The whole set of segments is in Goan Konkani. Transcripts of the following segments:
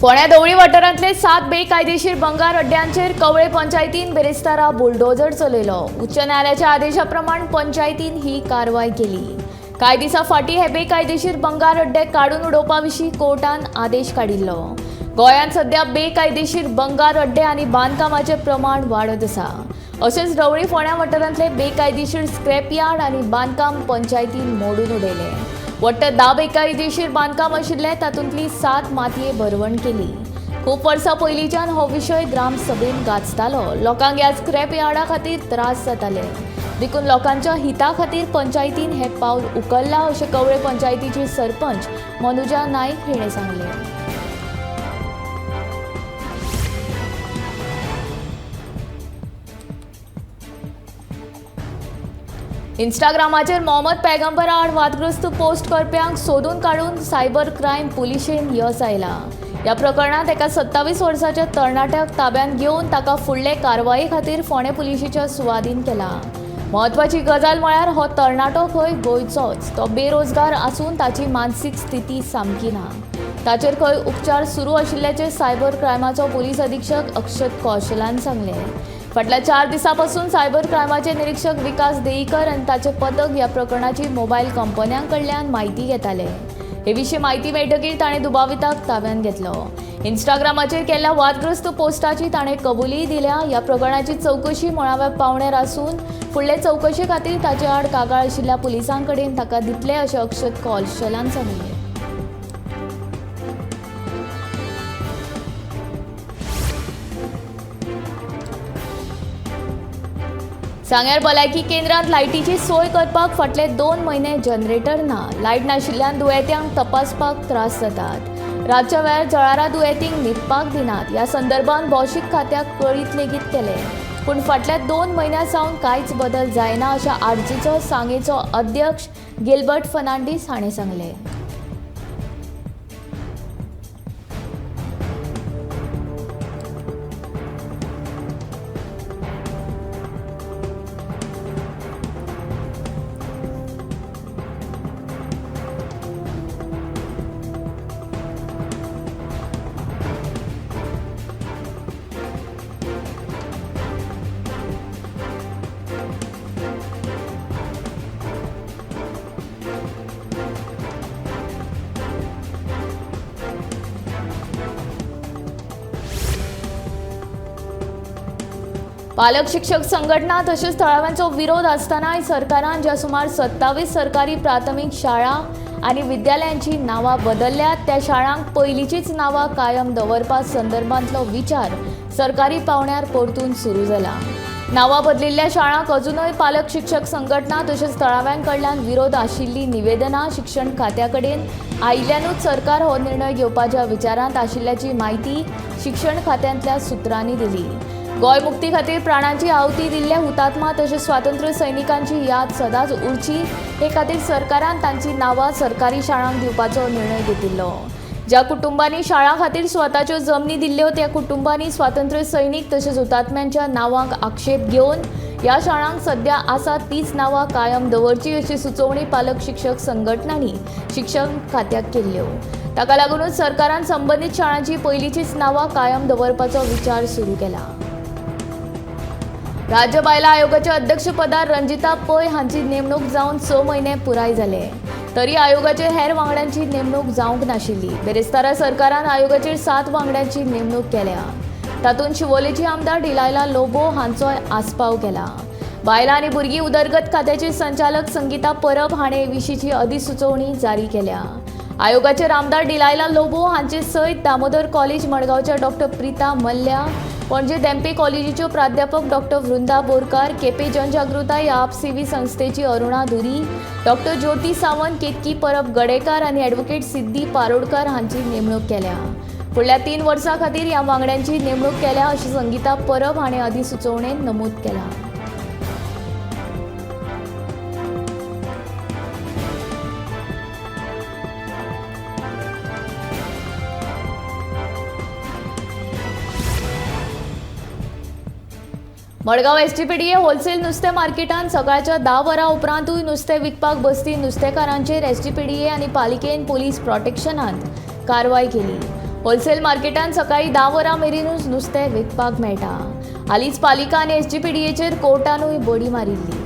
फोंड्या दवळी वाठारांतले 7 बेकायदेशीर बंगार अड्ड्यांचेर कवळे पंचायतीन बिरेस्तारा बुलडोजर चलयलो. उच्च न्यायालयाच्या आदेशा प्रमाण पंचायतीन ही कारवाय केली. कांय दिसां फाटीं हे बेकायदेशीर बंगार अड्डे काडून उडोवपा विशीं कोर्टान आदेश काडिल्लो. गोंयांत सध्या बेकायदेशीर बंगार अड्डे आनी बांदकामाचें प्रमाण वाडत आसा. अशेंच ढवळी फोंड्या वाठारांतले बेकायदेशीर स्क्रॅप यार्ड आनी बांदकाम पंचायतीन मोडून उडयलें. वट्ट 10 बेकायदेशीर बांदकाम आशिल्ले, तातूंतली 7 मातये भरवण केली. खूब वर्सां पयलींच्यान हो विशय ग्रामसभेन गाजतालो. लोकांक ह्या स्क्रॅप यार्डा खातीर त्रास जाताले, देखून लोकांच्या हिता खातीर पंचायतीन हें पावल उखल्लां अशें कवळे पंचायतीची सरपंच मनुजा नायक हिणें सांगलें. इंस्टाग्रामाचेर मोहम्मद पैगंबरा आड वादग्रस्त पोस्ट करप्यांक सोदून काडून सायबर क्रायम पुलिशेन यश आयलां. ह्या प्रकरणांत एका 27 वर्साच्या तरणाट्याक ताब्यांत घेवन ताका फुडले कारवाये खातीर फोंडें पुलिशेच्या सुवादीन केला. म्हत्वाची गजाल म्हळ्यार हो तरणाटो खंय गोंयचोच. तो बेरोजगार आसून ताची मानसीक स्थिती सामकी ना. ताचेर खंय उपचार सुरू आशिल्ल्याचें सायबर क्रायमाचो पुलीस अधीक्षक अक्षत कौशलान सांगलें. फाटल्या 4 दिसां पासून सायबर क्रायमाचे निरीक्षक विकास देईकर आनी ताचे पथक ह्या प्रकरणाची मोबायल कंपन्यां कडल्यान म्हायती घेताले. हे विशीं म्हायती मेळटकीर ताणें दुबाविताक ताब्यांत घेतलो. इंस्टाग्रामाचेर केल्ल्या वादग्रस्त पोस्टाची ताणें कबुलीय दिल्या. ह्या प्रकरणाची चवकशी मुळाव्या पावण्यार आसून फुडले चवकशे खातीर ताचे आड कागाळ आशिल्ल्या पुलिसां कडेन ताका दितले अशें अक्षत कौशलान सांगलें. सांग्यार भलायकी केंद्रांत लायटीची सोय करपाक फाटले 2 म्हयने जनरेटर ना. लायट नाशिल्ल्यान दुयेंत्यांक तपासपाक त्रास जातात. रातच्या वेळार जळारां दुयेंतींक न्हिदपाक दिनात. ह्या संदर्भात भौशीक खात्याक कळीत लेगीत केलें, पूण फाटल्या 2 म्हयन्यां सावन कांयच बदल जायना अशें आरजीचो सांगेचो अध्यक्ष गिलबर्ट फर्नांडीस हाणें सांगलें. पालक शिक्षक संघटना तशेंच थळाव्यांचो विरोध आसतनाय सरकारान ज्या सुमार 27 सरकारी प्राथमीक शाळा आनी विद्यालयांची नांवां बदलल्यात त्या शाळांक पयलींचीच नांवां कायम दवरपा संदर्भांतलो विचार सरकारी पावंड्यार परतून सुरू जाला. नांवां बदलिल्ल्या शाळांक अजुनय पालक शिक्षक संघटना तशेंच थळाव्यां कडल्यान विरोध आशिल्ली निवेदनां शिक्षण खात्या कडेन आयिल्ल्यानूच सरकार हो निर्णय घेवपाच्या विचारांत आशिल्ल्याची म्हायती शिक्षण खात्यांतल्या सुत्रांनी दिली. गोंय मुक्ती खातीर प्राणांची आहुती दिल्ल्या हुतात्मा तशेंच स्वातंत्र्य सैनिकांची याद सदांच उरची हे खातीर सरकारान तांची नांवां सरकारी शाळांक दिवपाचो निर्णय घेतिल्लो. ज्या कुटुंबांनी शाळां खातीर स्वताच्यो जमनी दिल्ल्यो त्या कुटुंबांनी स्वातंत्र्य सैनिक तशेंच हुतात्म्यांच्या नांवांक आक्षेप घेवन ह्या शाळांक सध्या आसा तीच नांवां कायम दवरची अशी सुचोवणी पालक शिक्षक संघटनांनी शिक्षण खात्याक केल्ल्यो. ताका लागूनच सरकारान संबंदीत शाळांची पयलींचीच नांवां कायम दवरपाचो विचार सुरू केला. राज्य बायलां आयोगाच्या अध्यक्षपदार रंजिता पै हांची नेमणूक जावन 6 म्हयने पुराय जाले तरी आयोगाचेर हेर वांगड्यांची नेमणूक जावंक नाशिल्ली. बिरेस्तारा सरकारान आयोगाचेर 7 वांगड्यांची नेमणूक केल्या. तातूंत शिवोलेची आमदार डिलायला लोबो हांचोय आस्पाव केला. बायलां आनी भुरगीं उदरगत खात्याचे संचालक संगीता परब हाणें हे विशींची अधिसुचोवणी जारी केल्या. आयोगाचेर आमदार डिलायला लोबो हांचे सयत दामोदर कॉलेज मडगांवच्या डॉक्टर प्रिता मल्ल्या, पणजे धेंपे कॉलेजीच्यो प्राध्यापक डॉक्टर वृंदा बोरकार, केपें जनजागृताय आपसेवी संस्थेची अरुणा धुरी, डॉक्टर ज्योती सावंत, केतकी परब गडेकार आनी ॲडव्होकेट सिद्धी पारोडकर हांची नेमणूक केल्या. फुडल्या 3 वर्सां खातीर ह्या वांगड्यांची नेमणूक केल्या अशें संगीता परब हाणें अधिसुचोवणेंत नमूद केलां. मडगांव एसजीपीडीए होलसेल नुस्तें मार्केटांत सकाळच्या 10 वरां उपरांतूय नुस्तें विकपाक बसपी नुस्तेकारांचेर एसजीपीडीए आनी पालिकेन पोलीस प्रोटेक्शनांत कारवाय केली. होलसेल मार्केटांत सकाळीं 10 वरां मेरेनूच नुस्तें विकपाक मेळटा. हालींच पालिका आनी एसजीपीडीएचेर कोर्टानूय बडी मारिल्ली.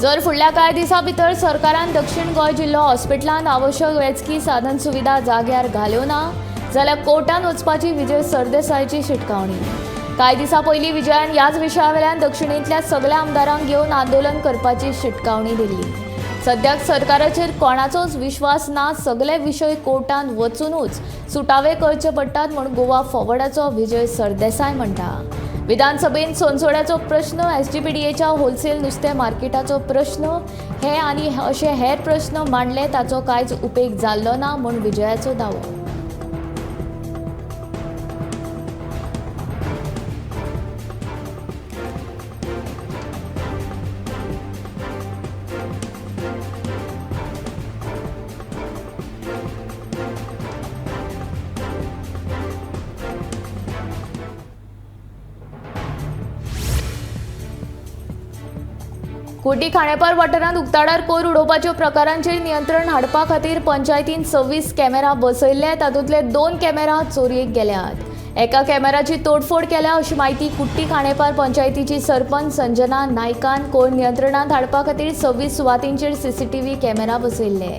जर फुडल्या कांय दिसां भितर सरकारान दक्षिण गोंय जिल्लो हॉस्पिटलांत आवश्यक वैजकी साधन सुविधा जाग्यार घाल्यो ना जाल्यार कोर्टान वचपाची विजय सरदेसायाची शिटकावणी. कांय दिसां पयलीं विजयान ह्याच विशया वेल्यान दक्षिणेंतल्या सगल्या आमदारांक घेवन आंदोलन करपाची शिटकावणी दिल्ली. सद्याक सरकाराचेर कोणाचोच विश्वास ना, सगले विशय कोर्टांत वचुनूच सुटावे करचे पडटात म्हूण गोवा फॉवर्डाचो विजय सरदेसाय म्हणटा. विधानसभेंत सोनसोड्याचो प्रश्न, एसजीपीडीएच्या होलसेल नुस्तें मार्केटाचो प्रश्न हे आनी अशे हेर प्रश्न मांडले ताचो कांयच उपेग जाल्लो ना म्हूण विजयाचो दावो. कुटी खाणेपार वाठारांत उक्ताडार कोयर उडोवपाच्या प्रकारांचेर नियंत्रण हाडपा खातीर पंचायतीन 26 कॅमेरा बसयल्ले. तातूंतले 2 कॅमेरा चोरयेक गेल्यात. एका कॅमेराची तोडफोड केल्या अशी म्हायती कुट्टी खाणेपार पंचायतीची सरपंच संजना नायकान कोयर नियंत्रणांत हाडपा खातीर 26 सुवातींचेर सीसीटीव्ही कॅमेरा बसयल्ले.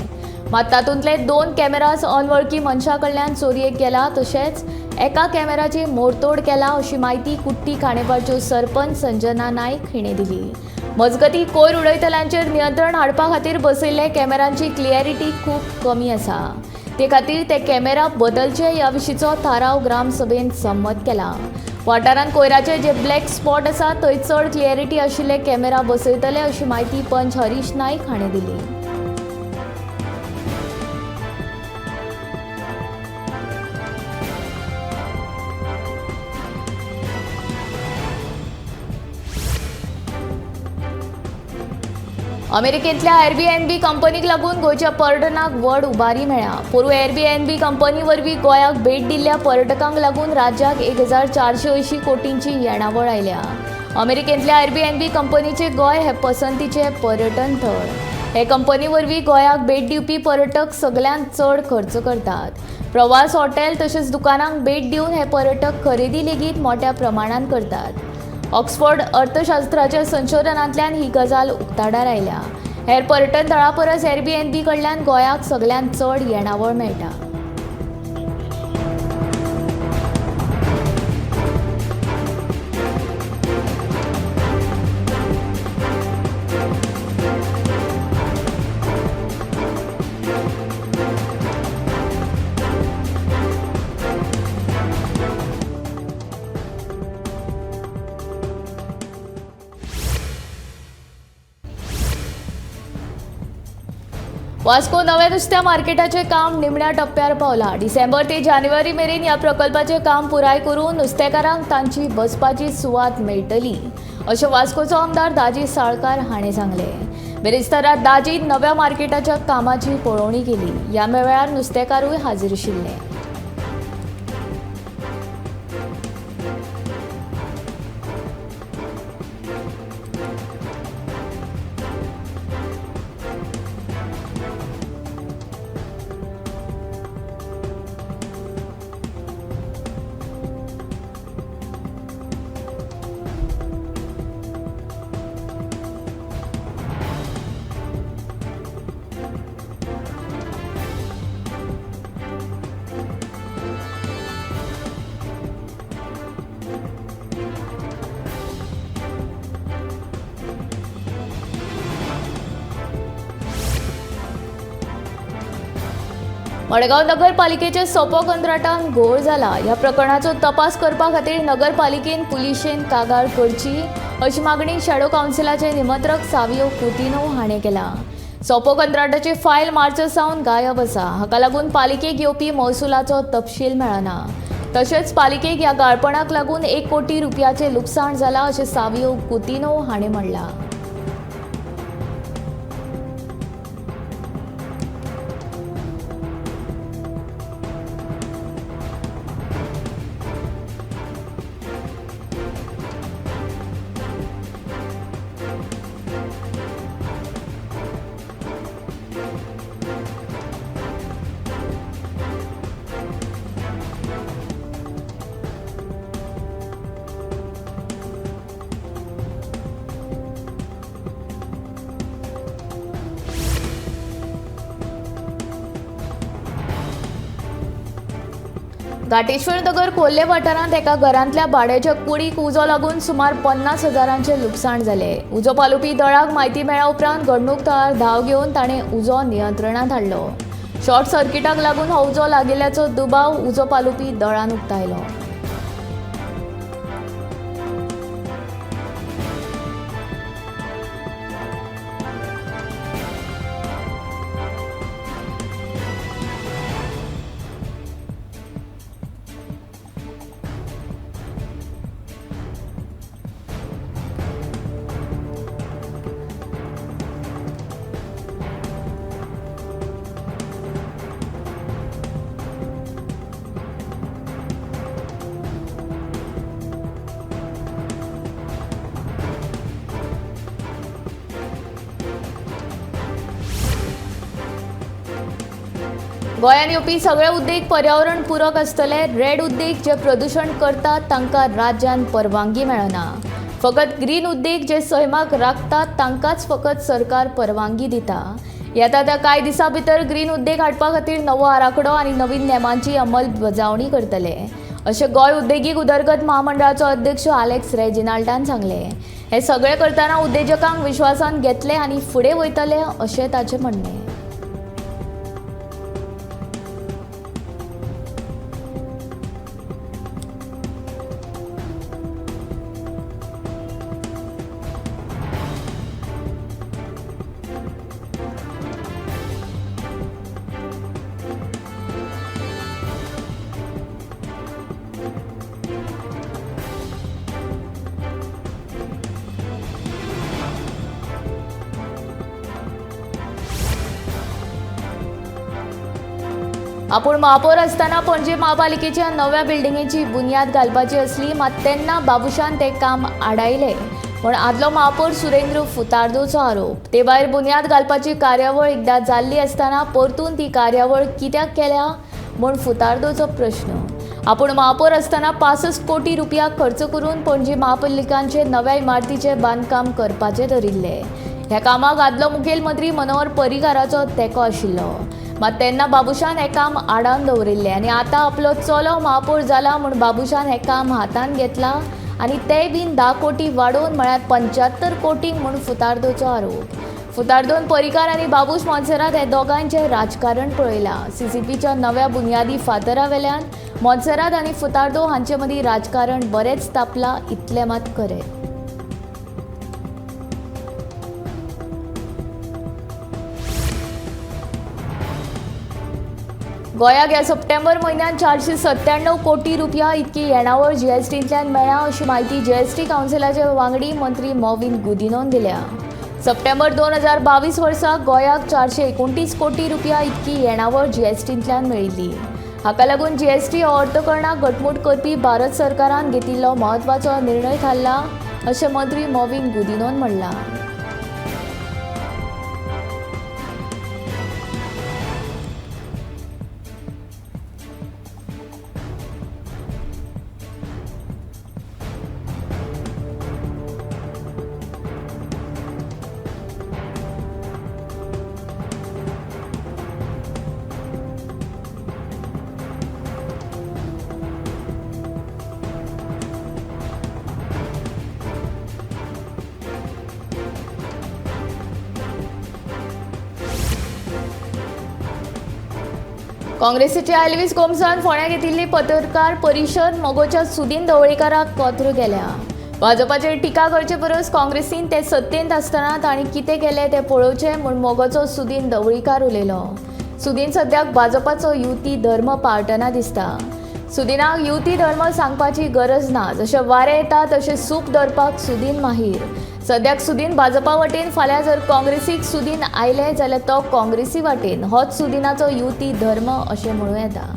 मात तातूंतले 2 कॅमेराज अनवळखी मनशा कडल्यान चोरयेक गेला, तशेंच एका कॅमेराची मोडतोड केला अशी म्हायती कुट्टी खाणेपारच्यो सरपंच संजना नायक हिणें दिली. मजगती कोयर उडयतल्यांचेर नियंत्रण हाडपा खातीर बसयल्ले कॅमेरांची क्लियरिटी खूब कमी आसा, ते खातीर ते कॅमेरा बदलचे ह्या विशींचो थाराव ग्रामसभेन संमत केला. वाठारांत कोयराचे जे ब्लॅक स्पॉट आसा थंय चड क्लियरिटी आशिल्ले कॅमेरा बसयतले अशी म्हायती पंच हरीश नायक हाणें दिली. अमेरिकेंतल्या एअरबीएनबी कंपनीक लागून गोंयच्या पर्यटनाक व्हड उबारी मेळ्ळ्या. पोरूं एअरबीएनबी कंपनी वरवीं गोंयाक भेट दिल्ल्या पर्यटकांक लागून राज्याक 1480 कोटींची येणावळ आयल्या. अमेरिकेंतल्या एअरबीएनबी कंपनीचे गोंय हे पसंतीचे पर्यटन थळ. हे कंपनी वरवीं गोंयाक भेट दिवपी पर्यटक सगल्यांत चड खर्च करतात. प्रवास, हॉटेल तशेंच दुकानांक भेट दिवन हे पर्यटक खरेदी लेगीत मोट्या प्रमाणांत करतात. ऑक्सफोर्ड अर्थशास्त्राच्या संशोधनांतल्यान ही गजाल उक्ताडार आयल्या. हेर पर्यटन थळां परस एअरबीएनबी कडल्यान गोंयाक सगल्यांत चड येणावळ मेळटा. वास्को नव्या नुस्त्या मार्केटाचें काम निमण्या टप्प्यार पावलां. डिसेंबर ते जानेवारी मेरेन ह्या प्रकल्पाचें काम पुराय करून नुस्तेकारांक तांची बसपाची सुवात मेळटली अशें वास्कोचो आमदार दाजी साळकार हाणें सांगलें. बिरेस्तारा दाजीन नव्या मार्केटाच्या कामाची पळोवणी केली. ह्या वेळार नुस्तेकारूय हाजीर आशिल्ले. मडगांव नगरपालिकेचे सोपो कंत्राटान घोळ जाला. ह्या प्रकरणाचो तपास करपा खातीर नगरपालिकेन पुलिशेन कागाळ करची अशी मागणी शॅडो कावन्सिलाचे निमंत्रक सावियो कुतिनो हाणें केला. सोपो कंत्राटाची फायल मार्च सावन गायब आसा. हाका लागून पालिकेक येवपी महसुलाचो तपशील मेळना. तशेंच पालिकेक ह्या गाळपणाक लागून 1 कोटी रुपयाचें लुकसाण जालां अशें सावियो कुतिनो हाणें म्हणलां. घाटेश्वर नगर कोल्ले वाठारांत एका घरांतल्या भाड्याच्या कुडीक उजो लागून सुमार 50,000 लुकसाण जालें. उजो पालोवपी दळाक म्हायती मेळ्ळ्या उपरांत घडणूक थळार धांव घेवन ताणें उजो नियंत्रणांत हाडलो. शॉर्ट सर्किटाक लागून हो उजो लागिल्ल्याचो दुबाव उजो पालोवपी दळान उक्तायलो. गोंयांत येवपी सगळे उद्देग पर्यावरण पूरक आसतले. रेड उद्देग जे प्रदूशण करतात तांकां राज्यान परवानगी मेळना. फकत ग्रीन उद्देग जे सैमाक राखतात तांकांच फकत सरकार परवानगी दिता. येता त्या कांय दिसां भितर ग्रीन उद्देग हाडपा खातीर नवो आराखडो आनी नवीन नेमांची अंमलबजावणी करतले अशें गोंय उद्देगीक उदरगत महामंडळाचो अध्यक्ष आलेक्स रेजिनाल्डान सांगलें. हें सगळें करतना उद्देजकांक विश्वासान घेतले आनी फुडें वयतले अशें ताचें म्हणणें. आपूण महापौर आसतना पणजे महापालिकेच्या नव्या बिल्डिंगेची बुन्याद घालपाची आसली, मात तेन्ना बाबुशान तें काम आडायलें म्हूण आदलो महापौर सुरेंद्र फुतार्दोचो आरोप. ते भायर बुन्याद घालपाची कार्यावळ एकदां जाल्ली आसतना परतून ती कार्यावळ कित्याक केल्या म्हूण फुतार्दोचो प्रश्न. आपूण महापौर आसतना 65 कोटी रुपया खर्च करून पणजे महापालिकांचे नव्या इमारतीचें बांदकाम करपाचें धरिल्लें. ह्या कामाक आदलो मुखेलमंत्री मनोहर पर्रीकाराचो तेंको आशिल्लो, मात तेन्ना बाबुशान हें काम आडावन दवरिल्लें आनी आतां आपलो चलो महापौर जाला म्हूण बाबुशान हें काम हातांत घेतलां आनी तेंय बीन 10 कोटी वाडोवन म्हळ्यार 75 कोटींक म्हूण फुतार्दोचो आरोप. फुतार्दोन पर्रीकार आनी बाबूश मोन्सेरात हे दोगांयचें राजकारण पळयलां. सीसीपीच्या नव्या बुन्यादी फातरा वेल्यान मोन्सेरात आनी फुतार्दो हांचे मदीं राजकारण बरेंच तापलां इतलें मात खरें. गोंयाक ह्या सप्टेंबर म्हयन्यांत 497 कोटी रुपया इतकी येणावळ जीएसटींतल्यान मेळ्ळ्या अशी म्हायती जीएसटी कावन्सिलाचे वांगडी मंत्री मॉविन गुदिनोन दिल्या. सप्टेंबर 2022 वर्सा गोंयाक 429 कोटी रुपया इतकी येणावळ जीएसटींतल्यान मेळिल्ली. हाका लागून जीएसटी हो अर्थकरणाक घटमूट करपी भारत सरकारान घेतिल्लो म्हत्वाचो निर्णय थारला अशें मंत्री मॉविन गुदिनोन म्हणलां. काँग्रेसीचे एल्वीस गोम्सान फोंड्या घेतिल्ली पत्रकार परिशद मगोच्या सुदीन ढवळीकाराक कोत्र केल्या. भाजपाचेर टिका करचे परस काँग्रेसीन ते सत्तेंत आसतना तांणी कितें केलें तें पळोवचें म्हूण मगोचो सुदीन ढवळीकार उलयलो. सुदीन सद्याक भाजपाचो युती धर्म पाळटना दिसता. सुदिनाक युती धर्म सांगपाची गरज ना. जशें वारें येता तशें सूप धरपाक सुदीन माहीर. सद्याक सुदीन भाजपा वटेन, फाल्यां जर काँग्रेसीक सुदीन आयले जाल्यार तो काँग्रेसी वाटेन. होच सुदिनाचो युती धर्म अशें म्हणूं येता.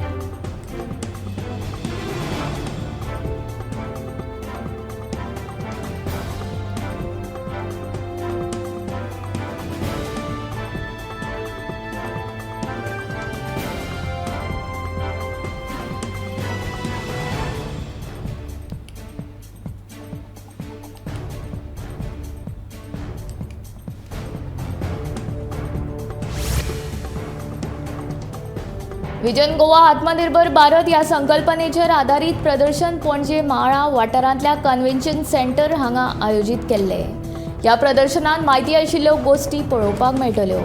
विजन गोवा आत्मनिर्भर भारत ह्या संकल्पनेचेर आदारीत प्रदर्शन पणजे माळा वाठारांतल्या कन्व्हेन्शन सेंटर हांगा आयोजीत केल्ले. ह्या प्रदर्शनात म्हायती आशिल्ल्यो गोश्टी पळोवपाक मेळटल्यो.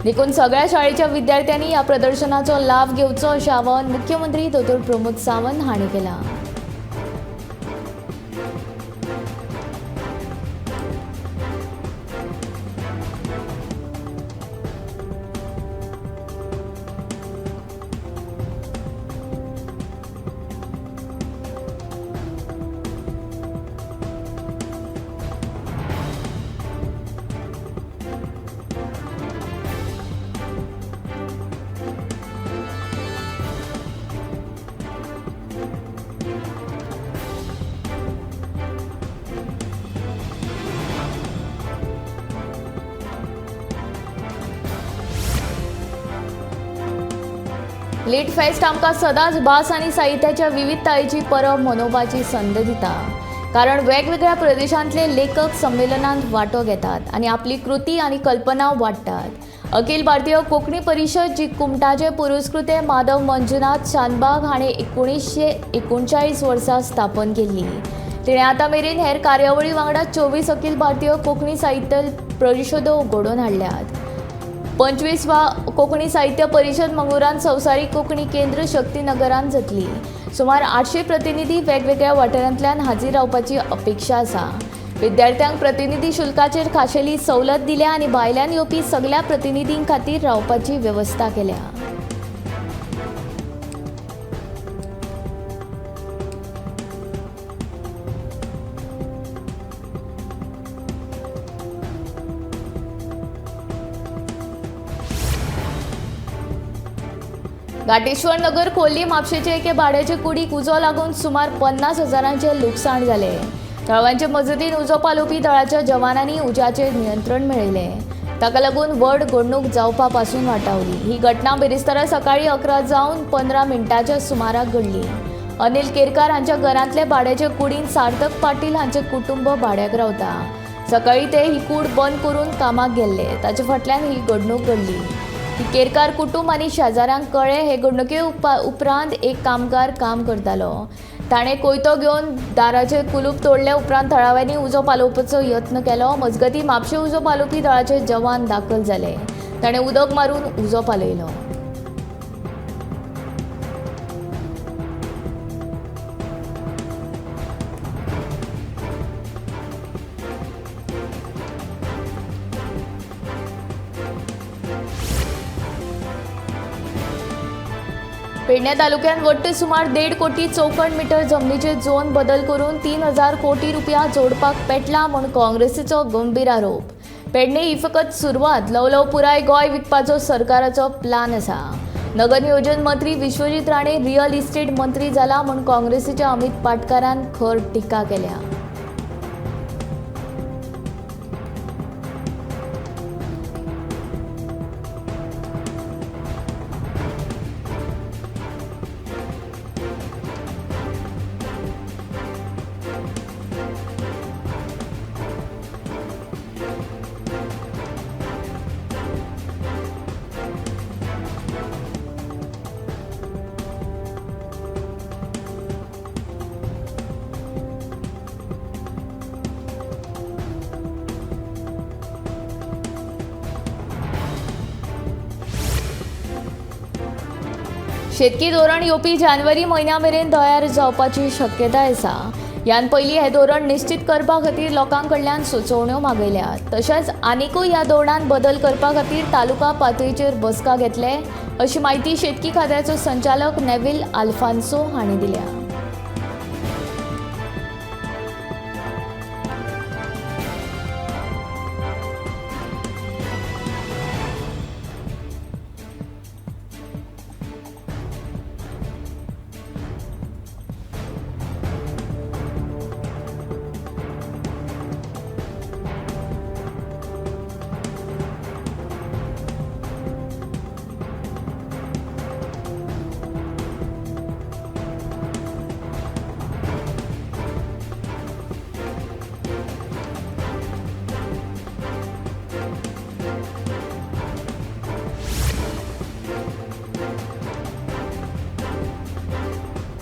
देखून सगळ्या शाळेच्या विद्यार्थ्यांनी ह्या प्रदर्शनाचो लाव घेवचो अशें आवाहन मुख्यमंत्री दोतोर प्रमोद सावंत हांणी केलां. लीट फेस्ट आमकां सदांच भास आनी साहित्याच्या विविधतायेची परब मनोवपाची संद दिता, कारण वेगवेगळ्या प्रदेशांतले लेखक संमेलनांत वांटो घेतात आनी आपली कृती आनी कल्पना वाडटात. अखिल भारतीय कोंकणी परिशद जी कुमटाचे पुरस्कृते माधव मंजुनाथ शानबाग हाणें 1939 वर्सा स्थापन केल्ली. तिणें आतां मेरेन हेर कार्यावळी वांगडा 24 अखिल भारतीय कोंकणी साहित्य परिशदो घडोवन हाडल्यात. 25वा कोंकणी साहित्य परिशद मंगळुरांत संवसारीक कोंकणी केंद्र शक्तीनगरांत जातली. सुमार 800 प्रतिनिधी वेगवेगळ्या वाठारांतल्यान हाजीर रावपाची अपेक्षा आसा. विद्यार्थ्यांक प्रतिनिधी शुल्काचेर खाशेली सवलत दिल्या आनी भायल्यान येवपी सगल्या प्रतिनिधीं खातीर रावपाची वेवस्था केल्या. घाटेश्वर नगर खोर्ली म्हापशेचे एके भाड्याचे कुडीक उजो लागून सुमार 50,000 लुकसाण जालें. थळाव्यांचे मजतीन उजो पालोवपी दळाच्या जवानांनी उज्याचेर नियंत्रण मेळयलें. ताका लागून व्हड घडणूक जावपा पासून वाटावली. ही घटना बिरेस्तारा सकाळीं 11:15 सुमाराक घडली. अनिल केरकार हांच्या घरांतले भाड्याचे कुडीन सार्थक पाटील हांचें कुटुंब भाड्याक रावता. सकाळीं ते ही कूड बंद करून कामाक गेल्ले. ताचे फाटल्यान ही घडणूक घडली. केरकार कुटुंब आनी शेजाऱ्यांक कळ्ळें. हे घडणुके उपरांत एक कामगार काम करतालो. ताणें कोयतो घेवन दाराचें कुलूप तोडले उपरांत थळाव्यांनी उजो पालोवपाचो यत्न केलो. मजगतीं म्हापशें उजो पालोवपी दळाचे जवान दाखल जाले. ताणें उदक मारून उजो पालयलो. पेडणे तालुक्यांत वट्ट सुमार 1.5 कोटी चौखण मिटर जमनीचे झोन बदल करून 3,000 कोटी रुपया जोडपाक पेटला म्हूण काँग्रेसीचो गंभीर आरोप. पेडणे ही फकत सुरवात, ल्हव पुराय गोंय विकपाचो सरकाराचो प्लान आसा. नगर नियोजन मंत्री विश्वजीत राणे रियल इस्टेट मंत्री जाला म्हूण काँग्रेसीच्या अमित पाटकारान खर टिका केल्या. शेतकी धोरण येवपी जानेवारी म्हयन्या मेरेन तयार जावपाची शक्यताय आसा. ह्यान पयलीं हें धोरण निश्चीत करपा खातीर लोकां कडल्यान सुचोवण्यो मागयल्यात. तशेंच आनिकूय ह्या धोरणांत बदल करपा खातीर तालुका पातळीचेर बसका घेतले अशी म्हायती शेतकी खात्याचो संचालक नेव्हिल आल्फान्सो हांणी दिल्या.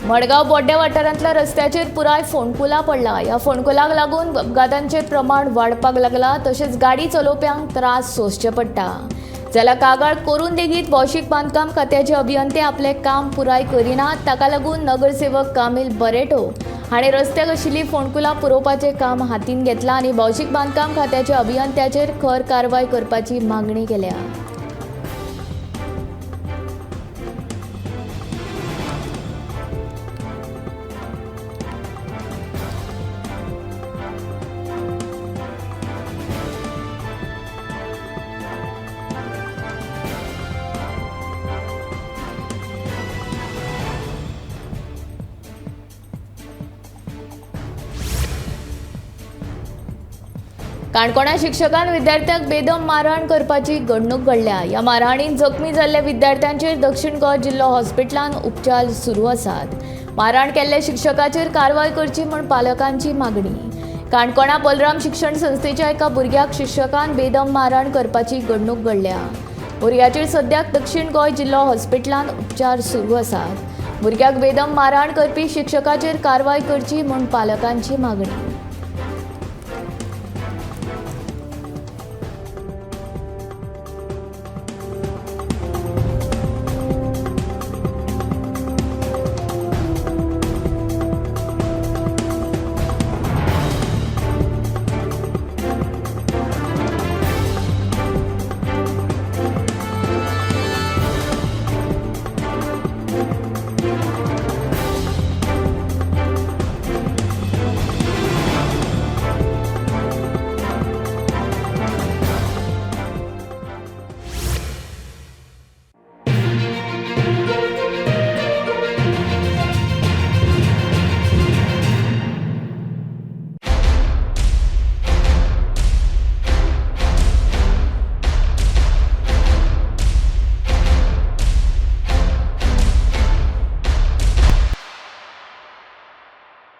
मडगांव बोड्डे वाठारांतल्या रस्त्याचेर पुराय फोंडकुलां पडला. ह्या फोंडकुलांक लागून अपघातांचें प्रमाण वाडपाक लागलां. तशेंच गाडी चलोवप्यांक त्रास सोंसचे पडटा. जाल्यार कागाळ करून लेगीत भौशीक बांदकाम खात्याचे अभियंते आपलें काम पुराय करिनात. ताका लागून नगरसेवक कामील बरेटो हाणें रस्त्याक आशिल्लीं फोंडकुलां पुरोवपाचें काम हातीन घेतलां आनी भौशीक बांदकाम खात्याच्या अभियंत्याचेर खर कारवाय करपाची मागणी केल्या. काणकोणा शिक्षकान विद्यार्थ्यांक बेदम मारहाण करपाची घडणूक घडल्या. ह्या मारहाणीन जखमी जाल्ल्या विद्यार्थ्यांचेर दक्षिण गोंय जिल्लो हॉस्पिटलांत उपचार सुरू आसात. मारहाण केल्ल्या शिक्षकाचेर कारवाय करची म्हूण पालकांची मागणी. काणकोणा बलराम शिक्षण संस्थेच्या एका भुरग्याक शिक्षकान बेदम मारहाण करपाची घडणूक घडल्या. भुरग्याचेर सद्याक दक्षिण गोंय जिल्लो हॉस्पिटलांत उपचार सुरू आसात. भुरग्याक बेदम मारहाण करपी शिक्षकाचेर कारवाय करची म्हूण पालकांची मागणी.